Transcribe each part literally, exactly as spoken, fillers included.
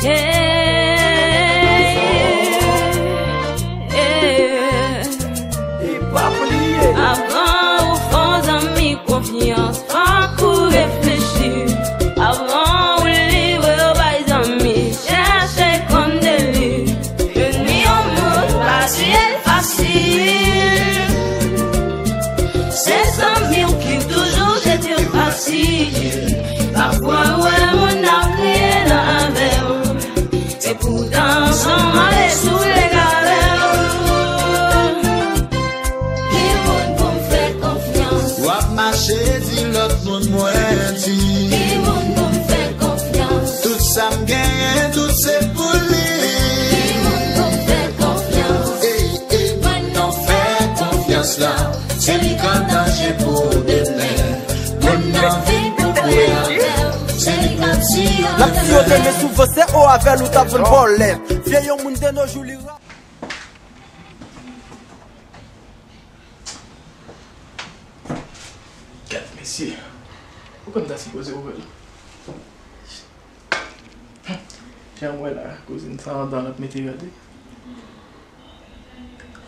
Hey, hey. Avan ou fè yon zanmi konfyans, fòk ou reflechi. Avan ou livre w bay zanmi, chèche konn de li. Ennmi yon moun pa chanje l fasil. Se zanmi w ki toujou jete w fasil. Pafwa ou wè moun ap kriye nan avè w. Epoutan san mande sou legal. Ki moun pou m fè konfyans? W ap mache di lòt moun mwen di. Ki moun pou m fè konfyans? Tout sa m genyen, tout se pou li. Ki moun pou m fè konfyans? Ey, ey, moun nou fè konfyans la, se li k an danje pou demen. Moun nan vin pou kouye avè w, se li k ap tiye. N ap siyote, men souvan se o avè l ou t ap jwenn vòlè. Vye yon moun de nos jours li ra. Gad mesye. Ou konn ta sipoze ouvè l. Jan m wè la, kouzin sa andan l ap mete gade.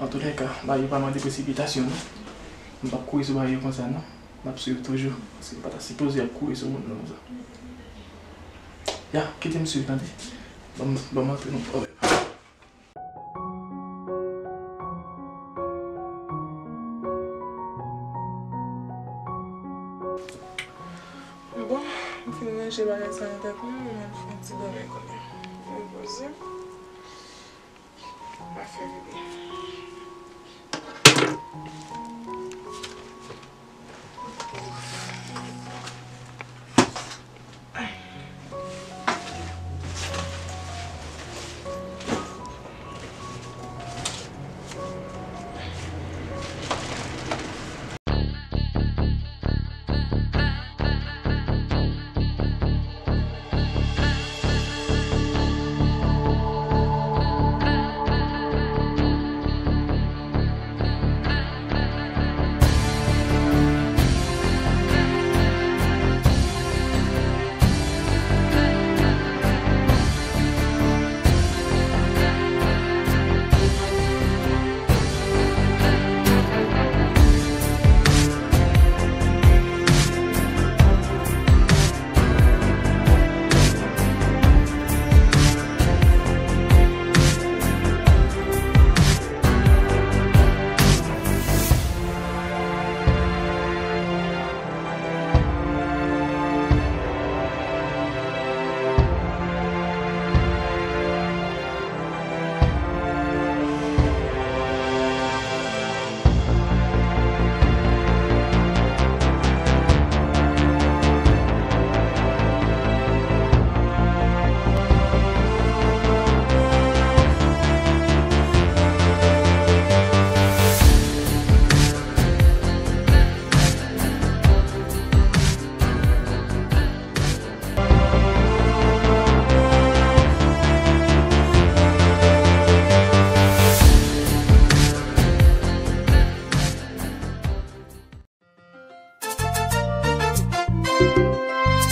Antoulèka, bagay yo pa mande presipitasyon non. M p ap kouri sou bagay yo konsa non. M ap swiv toujou, paske m pa ta sipoze ap kouri sou moun nan konsa. Ya, kite m swiv tande. Ban m, ban m antre nan pwoblèm. Bon, m fin ranje bagay sa nan tèt mwen, mwen al fè yon ti dòmi kounye a. Repoze. M ap fè bebe.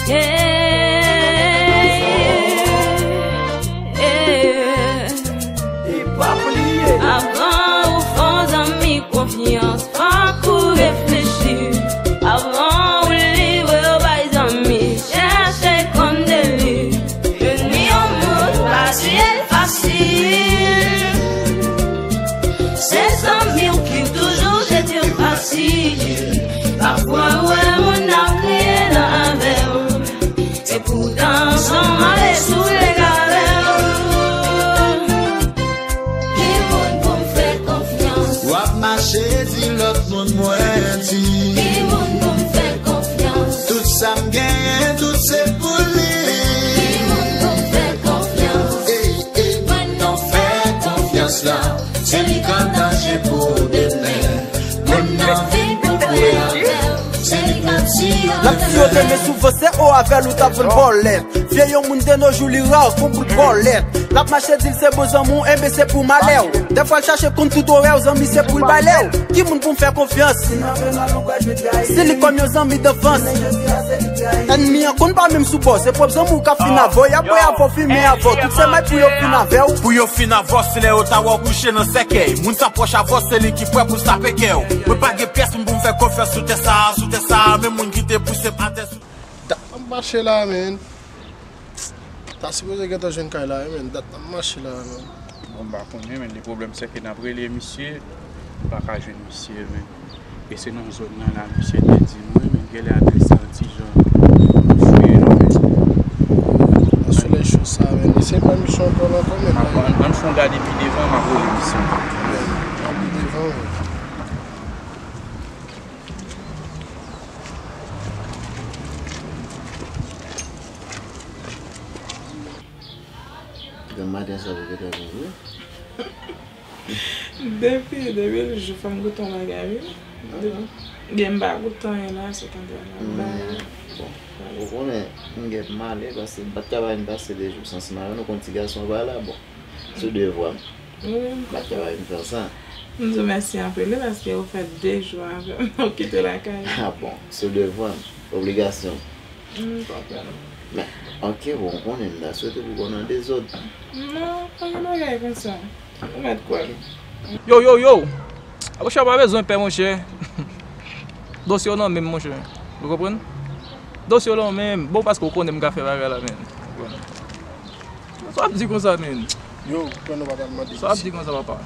Hey, hey. Avan ou fè yon zanmi konfyans, fòk ou reflechi. Avan ou livre w bay zanmi, chèche konn de li. Ennmi yon moun pa tiye l fasil. Se zanmi w ki toujou jete w fasil. Pafwa ou wè moun ap kriye nan avè w. Epoutan san mande sou legal. Ki moun pou m fè konfyans? W ap mache di lòt moun mwen di. Ki moun pou m fè konfyans? Tout sa m genyen, tout se pou li. Ki moun pou m fè konfyans? Ey, ey, moun nou fè konfyans la, se li k an danje pou demen. Moun nan vin pou kouye avè w, se li k ap tiye. N ap tiye, men souvan se o avè l ou t ap jwenn vòlè. Vye yon moun de nos jours li ra kon bout bòlèt. L ap mache di l se bon zanmi w, enben se pou malè w. Dèfwa l chache konn tout orè w, zanmi se pou l bay lè w. Ki moun pou m fè konfyans? Si li kòm yon zanmi danfans. Ènmi an konn pa menm sou bò, se pwòp zanmi w k ap fin avè w, y ap bwè avè w, fimen avè w. Tout se may pou yo fin avè w. Pou yo fin avè w, se lè yo ta wè w kouche nan sèkèy. Moun sa pwòch avè w, se li ki prè pou l sape kè w. Mwen pa gen pyès moun pou m fè konfyans sou tè sa a, sou tè sa a, menm moun ki te pouse m atè sou. Dat m ap mache la, men. Ta sipoze gentan jwenn kay la, wi, men. Dat m ap mache la, men. Bon, m pa konnen, men. Le problème, c'est que n ap rele misye, m pa ka jwenn misye, men. E se nan zòn nan la, misye te di mwen, men. Genlè adrès la yon ti jan fouye, non, men. Nan solèy cho sa, men. Misye pa misye ankò, ankò, men. Ann, ann, ann fè yon gade pi devan, m ap rele misye. Men, pi devan, men. Granm maten sa pou pete vin vre. Depi, depi l jou fè m goute yon bagay, wi. Depi, gen m pa goute anyen la, se kontre la. Bon, ou konnen, m gen pou m ale, paske m pa t ka bay m pase de jou san simaye, nou konn ti gason pa la, bon. Sou devwa m. Wi. M pa t ka bay m fè sa. M di w mèsi anpil, wi, paske ou fè de jou avè m, ou kite lakay. Ah bon, sou devwa m. Obligasyon. M konprann. Men, ok, bon, ou konnen m ta swete pou w nan dezòd. Non, pa gen bagay konsa. Ou mèt kwè m. Yo, yo, yo! Monchè, pa bezwen pè, monchè. Dosye w nan men m, monchè. Ou konprann? Dosye w nan men m. Bon, paske w konnen m ka fè bagay la, men. Sa w ap di konsa, men? Yo, pè nou pa t al mande. Sa w ap di konsa, papa?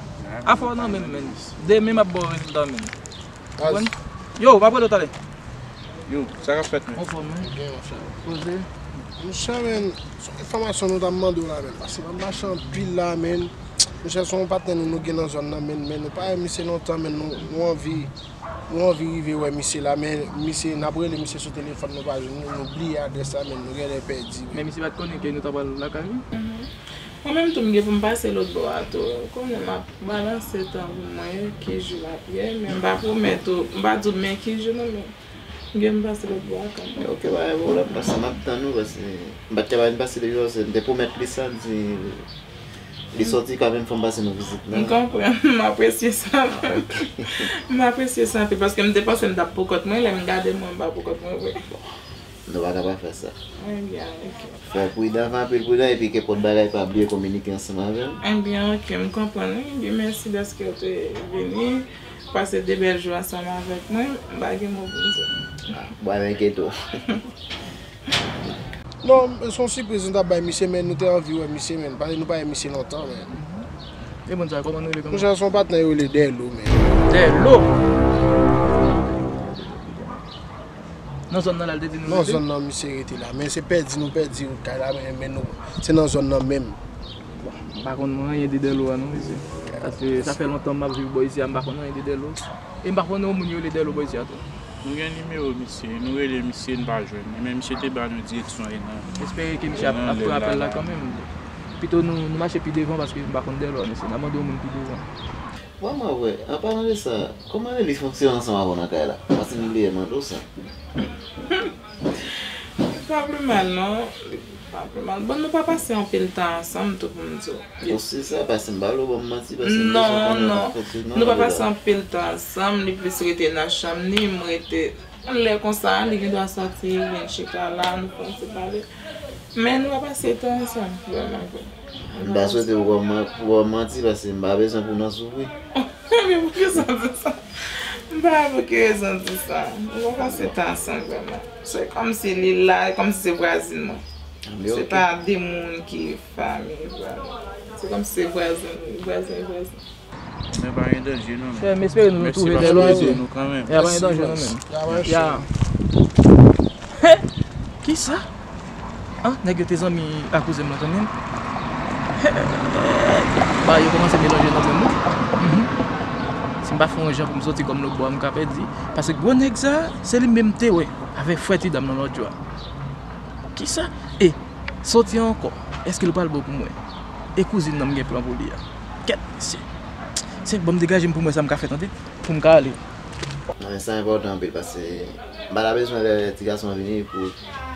Afè w nan men m, men. Demen m ap ba w rezilta, men. Konprann? Yo, pa pran lòt ale. Yo, sa k ap fèt, men? Anfòm, men. Byen, monchè. Poze. Monchè, men, se yon enfòmasyon nou t ap mande w la, men. Paske m ap mache anpil la, men. Monchè, se yon patnè nou, nou gen nan zòn nan, men, men nou pa wè misye lontan, men nou, nou anvi, nou anvi rive wè misye la, men misye, n ap rele misye sou telefòn, nou pa jwenn li, nou bliye adrès la, men nou genlè pèdi, men. Men misye pa t konnen ke nou ta pral lakay li? Mwen menm tou, m gen pou m pase lòt bò a tou. Ou konnen m ap balanse tan pou m wè ki jou l ap ye, men m pa pwomèt ou, m pa di w men ki jou non, men m gen pou m pase lòt bò a kanmenm. Ok, pa gen pwoblèm, paske m ap tann ou, paske m pa t ka bay m pase de jou, paske m te pwomèt li sa, m di li sòti kanmenm, fò m pase nou vizit la. M konprann, m apresye sa. Ah, ok. M apresye sa anpil, paske m te panse m t ap pou kont mwen, lè m gade mwen, m pa pou kont mwen vre. Nou pa ka pa fè sa. Ebyen, ok. Fò w pridan, fè anpil pridan, epi ke pòt bagay pa bliye kominike ansanm avè m. Ebyen, ok, m konprann, wi. Ebyen, mèsi dèske w te vini, pase de bèl jou ansanm avèk mwen. M pa gen mo pou m di. Ah, bon, enkyete w. Non, se yon sipriz nou t ap bay misye, men nou te anvi wè misye, men. Paske nou pa wè misye lontan, men. E moun sa, kòman nou rele kanmenm? Monchè, se yon patnè yo rele Dèlo, men. Dèlo? Nan zòn nan la, l te di nou rete? Nan zòn nan misye rete la. Men se pèdi nou pèdi wout kay la, men, men nou, se nan zòn nan menm. Bon, m pa konn anyen de Dèlo a non, mesye. Paske sa fè lontan m ap viv bò isi a, m pa konn anyen de Dèlo. E m pa konnen yon moun yo rele Dèlo bò isi a tou. Nou gen nimewo misye, nou rele misye, n pa jwenn li. Men misye te ba nou direksyon e nan, espere ke misye ap, ap pran apèl la kanmenm. Pito nou, nou mache pi devan paske m pa konn Dèlo a, mesye. N a mande yon moun pi devan. Vrèman vre, an palan de sa, kòman Leli fonksyone ansanm avè w nan kay la? Paske m bliye mande w sa. Li pa pi mal, non. Li pa pi mal. Bon, nou pa pase anpil tan ansanm, tou, pou m di w. Bon, se sa, paske m pa vle w ban m manti, paske m bezwen konnen fonksyonman. Non, non. Nou pa pase anpil tan ansanm, li plis rete nan chanm li, m rete. Lè konsa, li gendwa sòti, vin chita la, nou fè yon ti pale. Men nou pa pase tan ansanm, vrèman vre. M pa swete pou w ban m, pou w ban m manti, paske m pa bezwen pou w nan soufri. Men pou ki rezon di sa? M pa wè pou ki rezon di sa. Nou pa pase tan ansanm vrèman. Se kòmsi li la, e kòmsi se vwazin mwen. Se pa de moun ki fanmi vrèman. Se kòmsi se vwazin, vwazin, vwazin. Men pa gen danje non, men. Frè, m espere nou, nou twouve Dèlo. Mèsi paske w ede nou kanmenm. Ya, pa gen danje non, men. Ya. He! Kisa? Ah, nèg yo te zanmi a kouzen m lan kanmenm. Bagay yo kòmanse melanje nan tèt mwen. Mhm. Si m pa fè yon jan pou m sòti kòm lòt bò a, m ka pèdi. Paske gwo nèg sa, se li menm m te wè avèk frè ti dam nan lòt jou a. Kisa? E, sòti ankò. Èske l pral bon pou mwen? E kouzin nan m gen plan pou li a. Kèt, mesye. Se bon, m degaje m pou m wè sa m ka fè, tande, pou m ka ale. Non, men sa enpòtan anpil, paske m pa ta bezwen lè ti gason an vini pou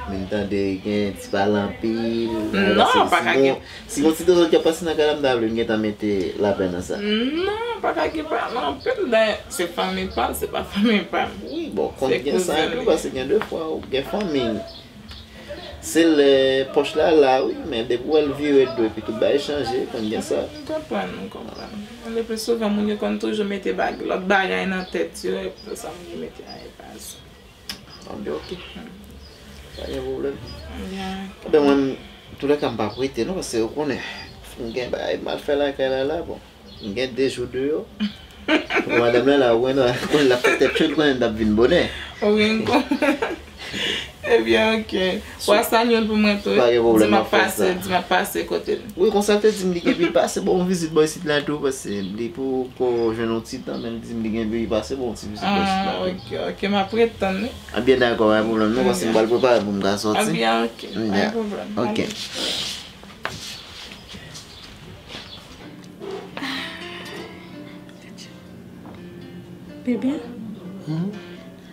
M tande gen ti pale anpil. Non, pa ka gen. Si gon ti dezòd k ap pase nan kay la, m ta vle m gentan mete lapè nan sa. Non, pa ka gen pale anpil. Dayè, se fanmi pa l, se pa fanmi pa m. Wi, bon, konn gen sa tou, paske gen de fwa ou gen fanmi. Se lè pòch la la, wi, men depi w wè l vire do, epi tout bagay chanje, konn gen sa. M konprann, m konprann. Le pli souvan, moun yo konn toujou mete bag, lòt bagay nan tèt yo, epi sa moun yo mete a, e pa sa. Anben, oke. Pa gen pwoblèm. Anben, mwen, toulèka, m p ap rete, non, paske ou konnen, m gen bagay m al fè lakay la, la, bon. M gen de jou deyò. Bon, madanm nan la, ou konnen, konnen l ap fè tèt cho, l konnen l t ap vin bonè. Wi, m konprann. Ebyen, oke. W a salye l pou mwen tou. Pa gen pwoblèm, m ap fè sa. Di m ap pase, di m ap pase kote l. Wi, konsa l te di m li gen pou l pase ba w yon vizit bò isit la tou, paske li poko jwenn yon ti tan, men l di m li gen pou l pase ba w yon ti vizit bò isit la tou. Ah, oke, oke, m ap ret tann li. Anben, dakò, pa gen pwoblèm, non, paske m pral prepare pou m ka sòti. Anben, oke, pa gen pwoblèm. Oke. Bebe,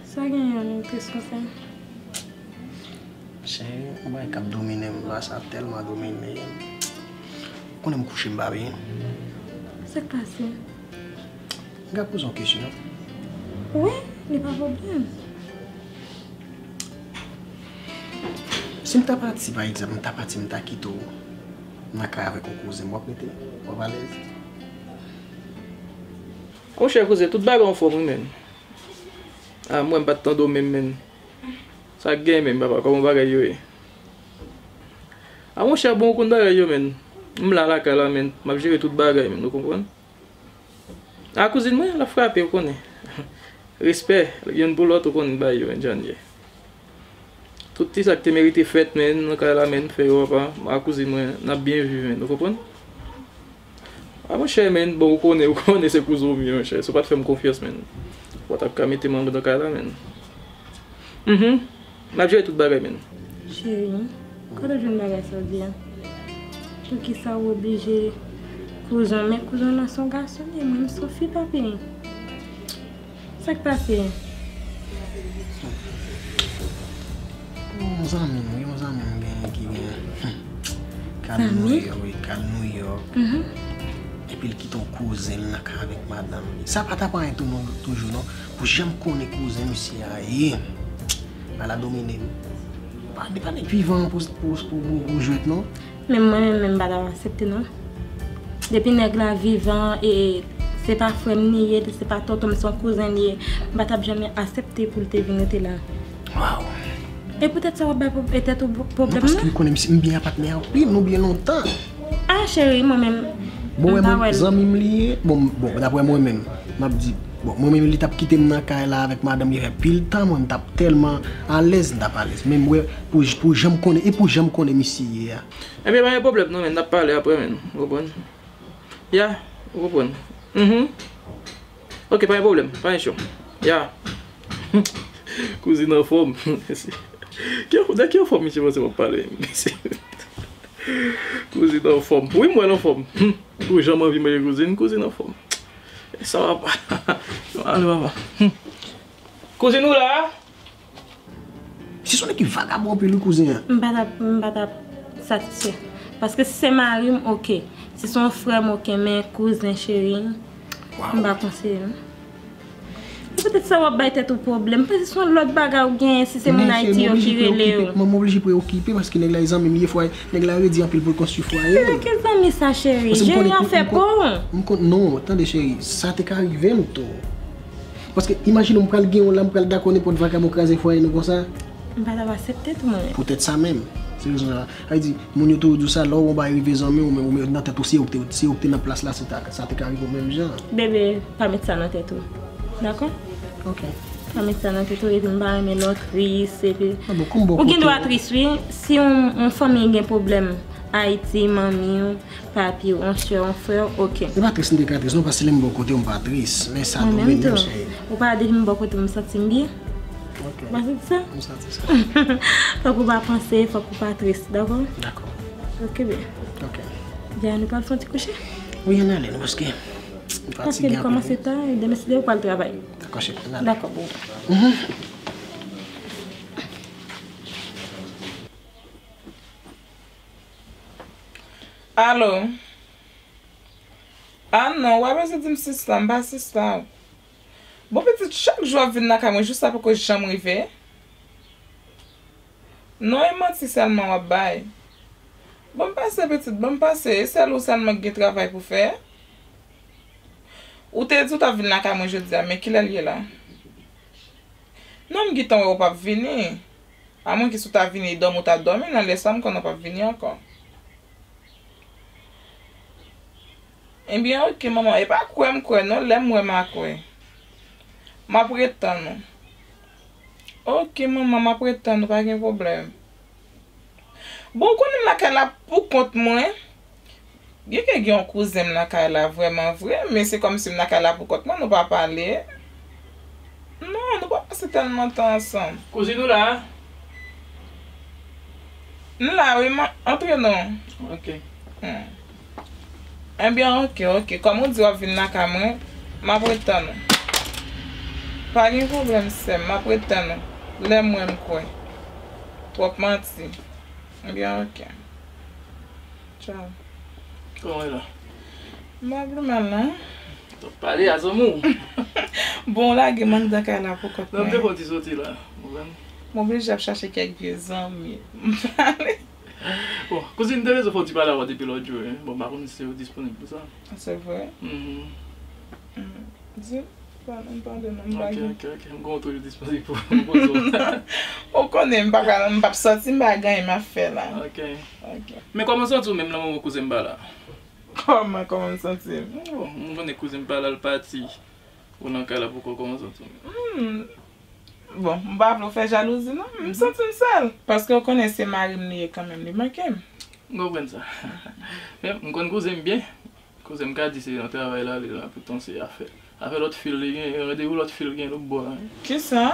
sa gen yon tris konsa? Cheri, yon bagay k ap domine m la, sa tèlman domine m. Ou konnen m kouche m pa byen. Sa k pase? M ka poze w kesyon? Wi, li pa pwoblèm. Si m ta pati, pa egzanp, m ta pati, m ta kite w nan kay avèk yon kouzen m, w ap rete? W ap alèz? Monchè, kouzen, tout bagay anfòm, wi, menn. A, mwen, m pa t tande w menm, menn. Sa k gen, menn, papa, kòman bagay yo ye? A, monchè, bon, ou konn bagay yo, menn. M la lakay la, menn. M ap jere tout bagay, menn, ou konprann? A, kouzin mwen, l ap frape, ou konnen. Respè, youn pou lòt, ou konnen bagay yo, menn, jan l ye. Tout ti sa k te merite fèt, menn, nan kay la, menn, fè yo apa. A, kouzin mwen, n ap byen viv, menn, ou konprann? A, monchè, menn, bon, ou konnen, ou konnen se kouzin w m ye, monchè. Si w pa t fè m konfyans, menn, ou pa t ap ka mete m anndan kay la, menn. Mhm. N ap jere tout bagay, menn. Cheri, kote w jwenn bagay sa w di a? Poukisa w oblije kouzin w? Men kouzin w nan se yon gason li ye, mwen m se yon fi, papi. Sa k pase? Yon zanmi m, wi, yon zanmi m genyen ki gen, hmm, k al Nouyòk, wi, k al Nouyòk. Mhm. Epi l kite yon kouzen l nan kay avèk madanm li. Sa pa t ap anyen tou non, toujou non. Pou jan m konnen kouzen misye a ye, bagay la domine m. Pa, li pa nèg vivan pou, pou, pou, pou, pou jwèt non. Men mwen menm, menm m pa t ap aksepte non. Depi nèg la vivan, e se pa frè m li ye, se pa tonton m, se yon kouzen li ye, m pa t ap janm aksepte pou l te vin rete la. Waw. E poutèt sa w ap bay pwob-, e tèt ou pwoblèm nan? Non, paske m konnen misye, m byen ak patnè a anpil, nou byen lontan. A, cheri, mwen menm, m pa wè l. Bon, wè, mwen, zanmi m li ye, bon, bon, daprè mwen menm, m ap di, bon, mwen menm, li t ap kite m nan kay la avèk madanm li, fè pil tan, mwen, m t ap tèlman alèz, m t ap alèz. Men m wè, pou, pou jan m konnen, e pou jan m konnen misye ye a. Ebyen, pa gen pwoblèm, non, men, n ap pale aprè, men, ou konprann? Ya, ou konprann. Mhm. Ok, pa gen pwoblèm, pa gen cho. Ya. Kouzin anfòm. Ki, de ki anfòm misye panse m ap pale? Kouzin anfòm. Wi, m wè l anfòm. Ou janm anvi manje kouzin, kouzin anfòm. E sa papa. Ale, papa. Kouzin ou la? Si se yon nèg ki vagabon anpil wi kouzen an. M pa t ap, m pa t ap satisfè. Paske si se mari m, ok. Si se yon frè m, ok, men kouzen cheri, m pa konseye non. E poutèt sa w ap bay tèt ou pwoblèm. Panse se yon lòt bagay ou genyen si se moun Ayiti yo ki rele yo. Mwen, mwen oblije preokipe paske nèg la e zanmi m ye, fwa nèg la redi anpil pou l konstwi fwaye l. Ki zanmi sa cheri? Jere afè pa w. M konn, non, tande cheri, sa te ka rive m tou. Paske imajine w m pral gen yon la, m pral dakò nenpòt vagabon kraze fwaye nou konsa. M pa t ap aksepte tou mwen menm. Poutèt sa menm. Se rezon sa. Sa vle di, moun yo toujou di w sa, lè w wè yon bagay rive zanmi w, men ou menm nan tèt ou, si ou te, si ou te nan plas la, se ta, sa te ka rive w menm jan. Bebe, pa met sa nan tèt ou. Dakò? Ok. Pa met sa nan tèt ou, epi m pa renmen lè w tris, epi. Ou gen dwa tris, wi. Si yon, yon fanmi gen pwoblèm, Ayiti, manmi w, papi w, yon sè, yon frè w, ok. E pa tris m te ka tris non, paske lè m bò kote w m pa tris. Men sa domine m, cheri. Ou pa depi m bò kote w m santi m byen. Ok. Ou pa santi sa? M santi sa. Fòk ou pa panse, fòk ou pa tris, dakò? Dakò. Ok, byen. Ok. Byen, nou pral fè yon ti kouche? Wi, ann ale non, paske m fatige anpil. Paske li kòmanse ta, e demen si Dye vle ou pral travay. Dakò, cheri, ann ale. Dakò, bon. Mhm. Alo? Ah non, w pa bezwen di m sista, m pa sista w. Bon, pitit, chak jou w ap vin lakay mwen, jou sa poko janm rive? Non, e manti sèlman w ap bay. Ban m pase, pitit, ban m pase. E sèl ou sèlman ki gen travay pou fè? Ou te di w t ap vin lakay mwen jodi a, men kilè l ye la? Non, m gentan wè w p ap vini. Amwenke si w ta vini dòmi, w ta dòmi nan lè sa, m konnen w p ap vini ankò. Ebyen, oke, manman. E pa kwè m kwè, non. Lè m wè, m a kwè. M ap ret tann ou. Oke, manman, m ap ret tann ou, pa gen pwoblèm. Bon, ou konnen m lakay la pou kont mwen. Gen ke gen yon kouzen m lakay la vrèman vre, men se kòmsi m lakay la pou kont mwen, nou pa pale. Non, nou pa pase tèlman tan ansanm. Kouzin ou la? M la, wi, man, antre non. Ok. Hmm. Ebyen, ok, ok. Kòm ou di w ap vin lakay mwen, m ap ret tann ou. Pa gen pwoblèm, sè m, m ap ret tann ou. Lè m wè m kwè. Twòp manti. Ebyen, ok. Tchaw. Kòman e la? M pa pi mal, non. T ap pale a zanmi w. Bon, w lage m anndan kay la pou kont mwen. Non, m te fè w ti soti la. Ou konprann? M oblije ap chache kèk vye zanmi. M pale. Bon, kouzin, m te bezwen fè w ti pale avè w depi lòt jou, wi. Bon, m pa konn si w disponib pou sa. Se vre? Mhm. Mm. Di, pa, m pale non, m pa gen. Ok, ok, ok. M konn w toujou disponib pou, pou koze w. Ou konnen m pa pral, m p ap sòti, m pa gen anyen m ap fè la. Ok. Ok. Men kòman w santi w menm nan moman kouzin m pa la? Kòman, kòman m santi m? Bon, m konnen kouzin m pa la, l pati. Ou nan kay la poko, kòman w santi w menm? Hmm. Bon, m pa vle w fè jalouzi non, m santi m sèl. Paske w konnen se mari m li ye kanmenm, li manke m. M konprann sa. Men, m konn kouzen m byen. Kouzen m ka di se nan travay l ale la, poutan se afè. Afè lòt fi l li gen, randevou lòt fi l gen lòt bò la. Kisa?